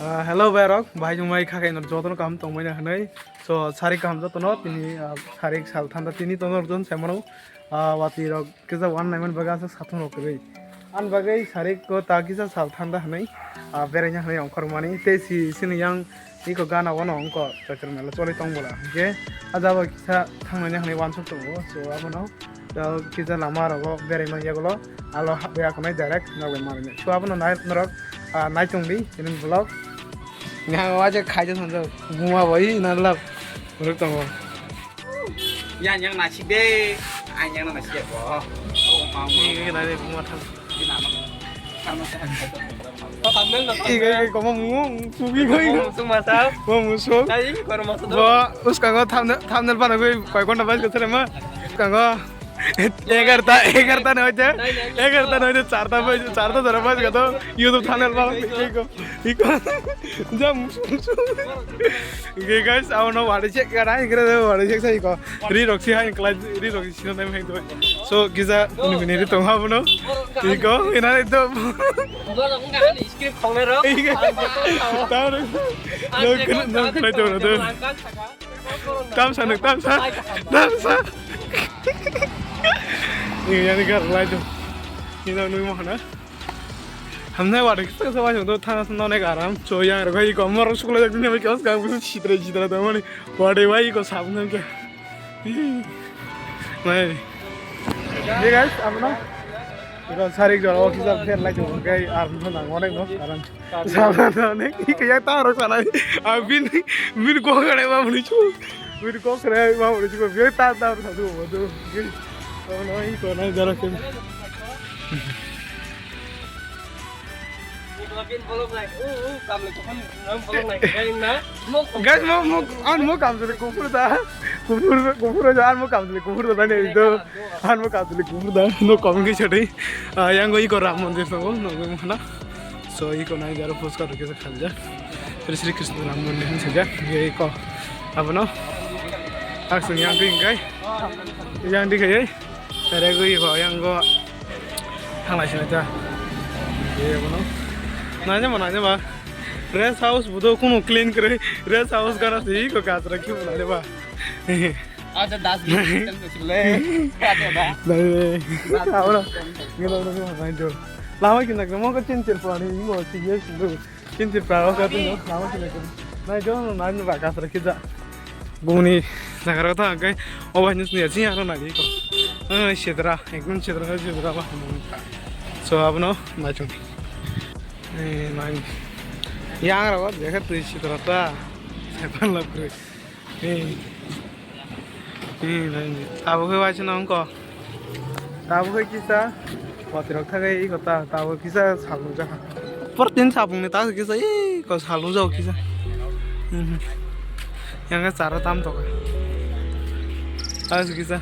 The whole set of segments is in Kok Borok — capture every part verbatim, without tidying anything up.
Ah, hello, bai rok, bai jumai khakai no jotono kaham tongmani hwnwi. So, sarik kaham jotono, tini, ah, sarik sal thanda tini tono rwdon semano. Ah, watwi rok kisa wan naiman baga sa satung rok kwrwi. An bagwi sarik ko ta kisa sal thanda hwnwi, ah, beraina hwnwi ongkhormani. Tei si, sini yang iko gana wano ongko Choitro mela choli tong bola. Hwnkhe, ah, jabo kisa thangnani hwnwi wansuk tongo. So, abono. Tei kisa lama rogo berai manya gulo alo ha-, ya kunai direct nogwi manwi. So abono nai norok, ah, naitung di ini vlog. Nang waje khaija sanjak buma bai na lab ruk tongo. Yang yang nasik de, ang yang nasik ya bo. Oh, mau. Ini nai buma thang. Ini nama. Ige, ige, komo mungo, sugi koi. Komo musuk masa. Komo musuk. Tadi kono masa tu. Bo, uskango thumbnail, thumbnail pana koi, koi ghonta bas kothere ma. Uskango egarta, egarta na hoite. Egarta na hoite, charta bas, charta jora bas gato. YouTube thumbnail pana koi, koi, koi. Iko. Jam musuk, musuk. Ige, guys, abono wari check kara, ige, wari check sai ko. Ri roksi hai, klai, ri roksi. Sino nai mai doi. So, giza, uni bini ri tong habuno. Iko, ina ri do. Borok wngkha ani script khongnai rok. Iko. Taro. Nang kena, nang kena to do. Tam sa nuk, tam sa. Tam sa. Iko, yani gar lai do. Ina nui mo hana. Hamnai wari kisa kisa waisong to thana thana onek aram. So yang rok hai ko morok sukla jak dunia bai kos kang busu chitra chitra to mani wari wai ko sabun ke. Nai. Ye guys, abna. Iko sarik jora o kisa pher lai to kai ar no nang onek no aram. Sabun to onek iko ya ta rok sanai. Abin bin ko kare ba muni chu. Bin ko kare ba muni chu. Bi ta ta sa du mo du. Abna iko nai jara ke. Guys, mo, mo, an mo kamsili kufur da. Kufur, kufur da, an mo kamsili kufur da, ne do. An mo kamsili kufur da. No comment ke chati. Ah, yang go iko Ram Mandir songo, no go mana. So, iko nai jaro post kar ke khalja. Sri Sri Krishna Ram Mandir hin saja. Ye iko. Abono. Aksung yang ding kai. Yang ding kai. Tere gwi ho yang go. Thang lai sini ta. Ye bono. Nanya ma, nanya ma. Rest house budo kuno clean kre. Rest house kana si ko katra ki bana ba. Acha das system to sule. Acha da. Dai. Abra. Ngelo no nai jo. Lama ki nak mo ko chin chir pani mo si ye si. Kintir pra o ka tu no, lama sini kan. Nai jo, nai no ba ka sara kija. Bumuni nagar ta kai, o ba nus ni achi aro nai ko. Eh, sedra, ekdom sedra, sedra ba. So, abono nai chung. Eh, nai. Yang ro, dekha tu sedra ta. Sepan lap kre. Hey. Hey, nai. Abo khe waisa nang ko. Tabuk khe kisa. Watirok thangwi iko ta, tabuk kisa salnukjakha. Protein sabungni ta kisa, iko salnukjago kisa. Mhm. Yang khe chara tam tokha. Ta kisa.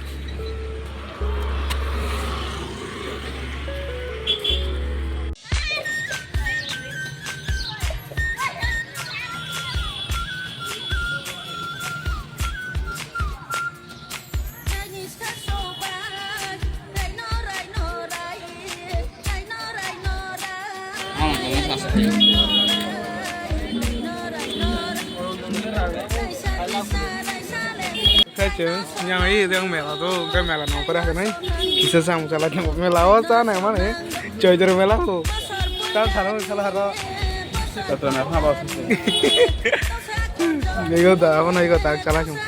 Kaichung, yang i yang mela do, ke mela no pora kanai. Kisa sam chala thang mela o cha nai mane. Choidor mela ho. Ta tharo chala haro. Tato na ha ba. Nego da, abo nai go ta chala chung.